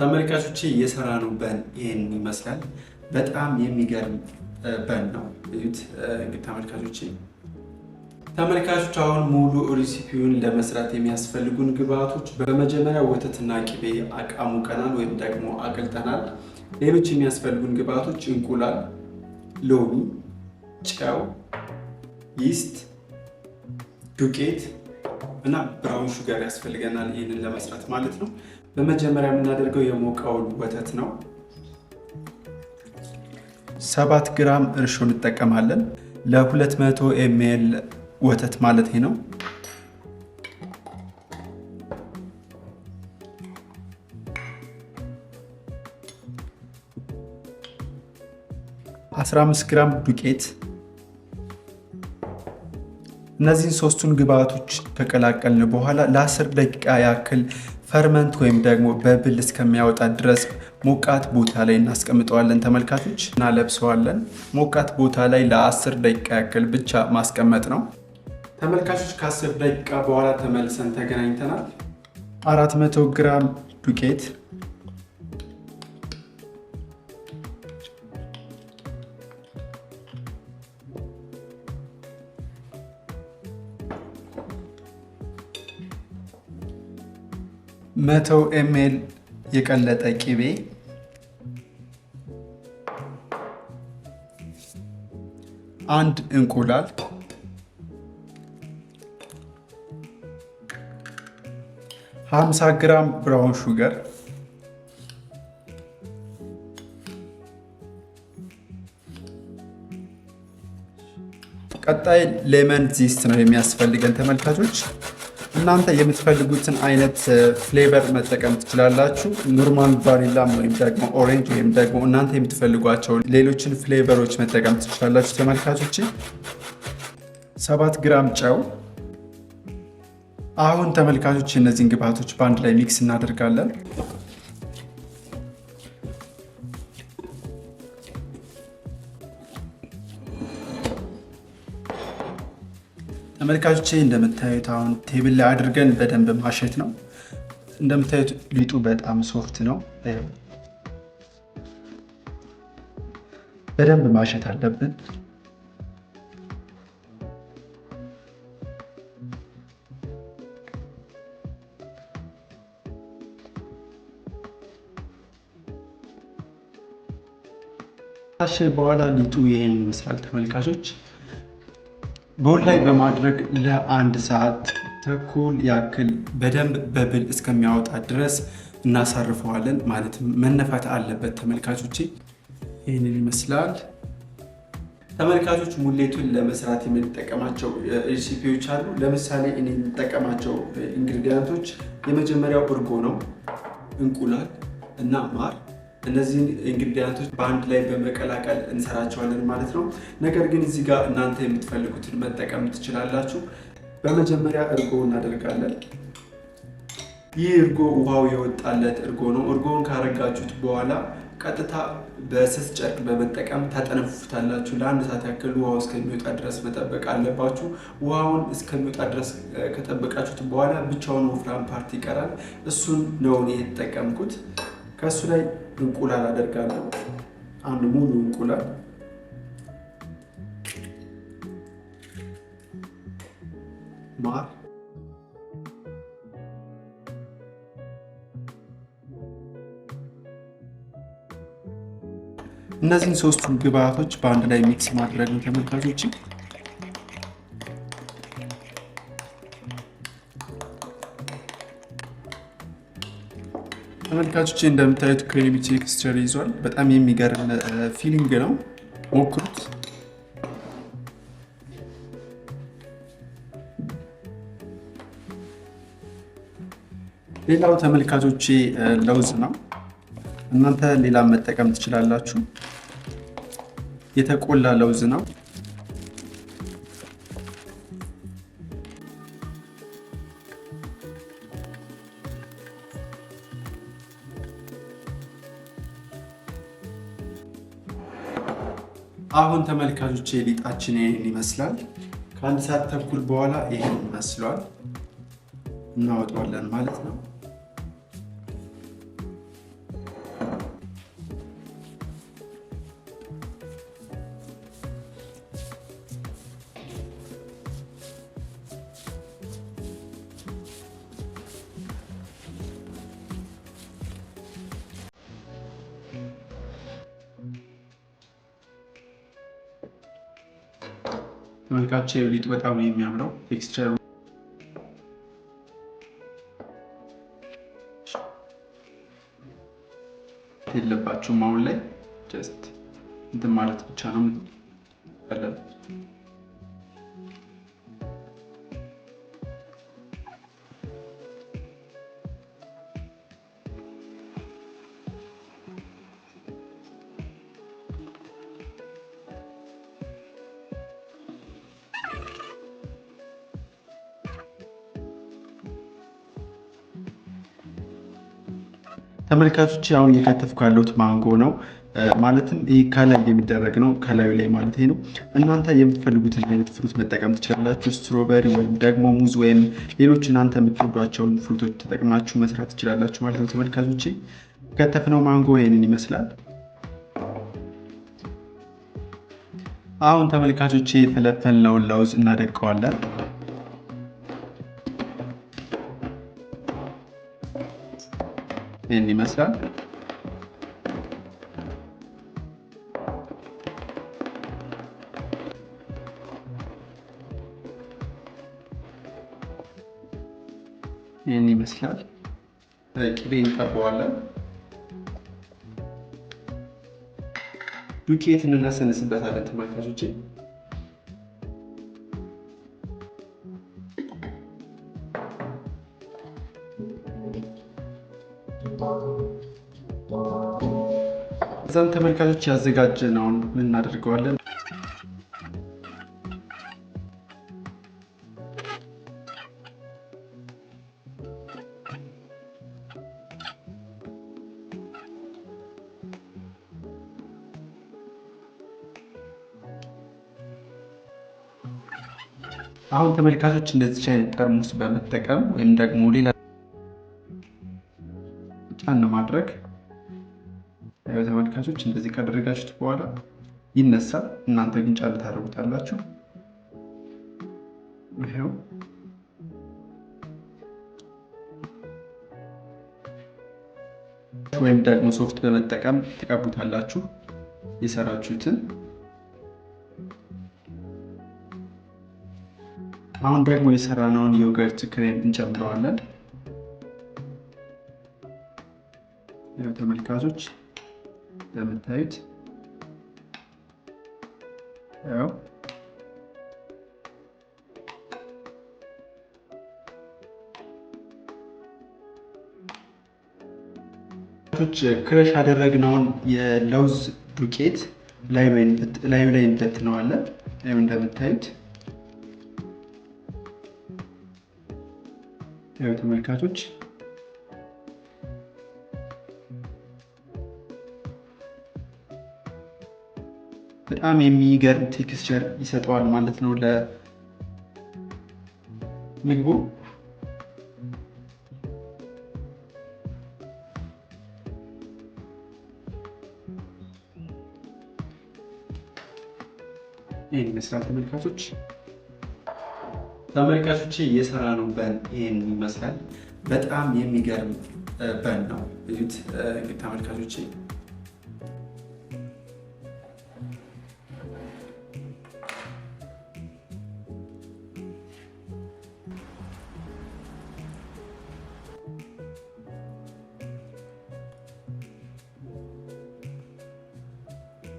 ተመልካቾቼ የሰራነው bun ይሄን ይመስላል። በጣም የሚገርም bun ነው። እዩት እንግዲህ ተመልካቾቼ። ተመልካቾች አሁን ሙሉ recipe ውን ለመስራት የሚያስፈልጉን ግብአቶች በመጀመሪያ ወተትና ቅቤ አቃሙቀናል ወይም ደግሞ አቅልጠናል። ሌሎች የሚያስፈልጉን ግብአቶች እንቁላል፣ ሎሚ፣ ጨው፣ yeast፣ ዱቄት እና brown sugar ያስፈልገናል ይህንን ለመስራት ማለት ነው። በመጀመሪያ የምናደርገው የሞቀውን ወተት ነው። 7 ግራም እርሾ እንጠቀማለን ለ200 ml ወተት ማለት ነው። 15 ግራም ዱቄት። እነዚህን ሶስቱን ግብአቶች ከቀላቀልን በኋላ ለ10 ደቂቃ ያክል ferment ወይም ደግሞ bubble እስከሚያወጣ ድረስ ሞቃት ቦታ ላይ እናስቀምጠዋለን። ተመልካቾች እናለብሰዋለን። ሞቃት ቦታ ላይ ለ10 ደቂቃ ያክል ብቻ ማስቀመጥ ነው። ተመልካቾች ከ10 ደቂቃ በኋላ ተመልሰን ተገናኝተናል። 400 ግራም ዱቄት፣ 100 ml የቀለጠ ቂቤ፣ አንድ እንቁላል፣ 50 ግራም brown sugar፣ ቀጣይ lemon zest ነው የሚያስፈልገን ተመልካቾች። እናንተ የምትፈልጉትን አይነት flavor መጠቀም ትችላላችሁ። Normal vanilla ም ወይም ደግሞ orange ወይም ደግሞ እናንተ የምትፈልጓቸው ሌሎችን flavor ኦች መጠቀም ትችላላችሁ ተመልካቾች። 7 ግራም ጨው። አሁን ተመልካቾች እነዚህን ግብአቶች በአንድ ላይ mix እናደርጋለን። ተመልካቾቼ እንደምታዩት አሁን table ላይ አድርገን በደንብ ማሸት ነው። እንደምታዩት ሊጡ በጣም soft ነው። በደንብ ማሸት አለብን። ካሸ በኋላ ሊጡ ይሄን ይመስላል ተመልካቾች። Bowl ላይ በማድረግ ለአንድ ሰዓት ተኩል ያክል በደንብ bubble እስከሚያወጣ ድረስ እናሳርፈዋለን። ማለትም መነፋት አለበት ተመልካቾቼ። ይህንን ይመስላል ተመልካቾች። ሙሌቱን ለመስራት የምንጠቀማቸው recipe ዎች አሉ። ለምሳሌ እኔ የምጠቀማቸው ingredient ኦች የመጀመሪያው እርጎ ነው፣ እንቁላል እና ማር። እነዚህን ingredient ኦች በአንድ ላይ በመቀላቀል እንሰራቸዋለን ማለት ነው። ነገር ግን እዚህ ጋር እናንተ የምትፈልጉትን መጠቀም ትችላላችሁ። በመጀመሪያ እርጎ እናደርጋለን። ይህ እርጎ ውሃው የወጣለት እርጎ ነው። እርጎውን ካረጋችሁት በኋላ ቀጥታ በስስ ጨርቅ በመጠቀም ታጠነፍፉታላችሁ። ለአንድ ሰዓት ያክል ውሃው እስከሚወጣ ድረስ መጠበቅ አለባችሁ። ውሃውን እስከሚወጣ ድረስ ከጠበቃችሁት በኋላ ብቻውን ወፍራም part ይቀራል። እሱን ነው እኔ የተጠቀምኩት። ከእሱ ላይ እንቁላል አደርጋለሁ። አንድ ሙሉ እንቁላል፣ ማር፣ እነዚህን ሶስቱን ግብአቶች በአንድ ላይ mix ማድረግ ነው ተመልካቾች። ተመልካቾች እንደምታዩት creamy texture ይዟል። በጣም የሚገርም feeling ነው። ሞክሩት። ሌላው ተመልካቾቼ ለውዝ ነው። እናንተ ሌላ መጠቀም ትችላላችሁ። የተቆላ ለውዝ ነው። አሁን ተመልካቾቼ ሊጣችን ይህን ይመስላል። ከአንድ ሰዓት ተኩል በኋላ ይህን ይመስሏል። እናወጣዋለን ማለት ነው። ተመልካቾች ሊጡ በጣም ነው የሚያምረው። Texture ኡ የለባችሁም። አሁን ላይ just እንትን ማለት ብቻ ነው ያለብን። ተመልካቾች አሁን እየከተፍኩ ያለሁት ማንጎ ነው። ማለትም ይህ ከላይ የሚደረግ ነው፣ ከላዩ ላይ ማለት ነው። እናንተ የምትፈልጉትን አይነት fruit መጠቀም ትችላላችሁ። Strawberry ወይም ደግሞ ሙዝ ወይም ሌሎች እናንተ የምትወዷቸውን fruit ኦች ተጠቅማችሁ መስራት ትችላላችሁ ማለት ነው። ተመልካቾቼ ከተፍነው ማንጎ ይህንን ይመስላል። አሁን ተመልካቾቼ የፈለፈልነውን ለውዝ እናደቀዋለን። ይህን ይመስላል። ይህን ይመስላል። ቅቤ እንቀባዋለን። ዱቄት እንነሰንስበታለን ተመልካቾቼ። እዛም ተመልካቾች ያዘጋጀነውን ምን እናደርገዋለን? አሁን ተመልካቾች እንደዚህ አይነት ጠርሙስ በመጠቀም ወይም ደግሞ ሌላ ጫን ማድረግ ተመልካቾች እንደዚህ ካደረጋችሁት በኋላ ይነሳል። እናንተ ግን ጫን ታደርጉታላችሁ። ይኸው ወይም ደግሞ ሶፍት በመጠቀም ትቀቡታላችሁ የሰራችሁትን። አሁን ደግሞ የሰራነውን yogurt cream እንጨምረዋለን። ያው ተመልካቾች እንደምታዩት ያው crush ያደረግነውን የለውዝ ዱቄት ላዩ ላይ እንበትነዋለን። ያው እንደምታዩት ያው ተመልካቾች በጣም የሚገርም texture ይሰጠዋል ማለት ነው ለምግቡ። ይህን ይመስላል ተመልካቾች። ተመልካቾች የሰራነው bun ይህን ይመስላል። በጣም የሚገርም bun ነው። እዩት እንግዲህ ተመልካቾች።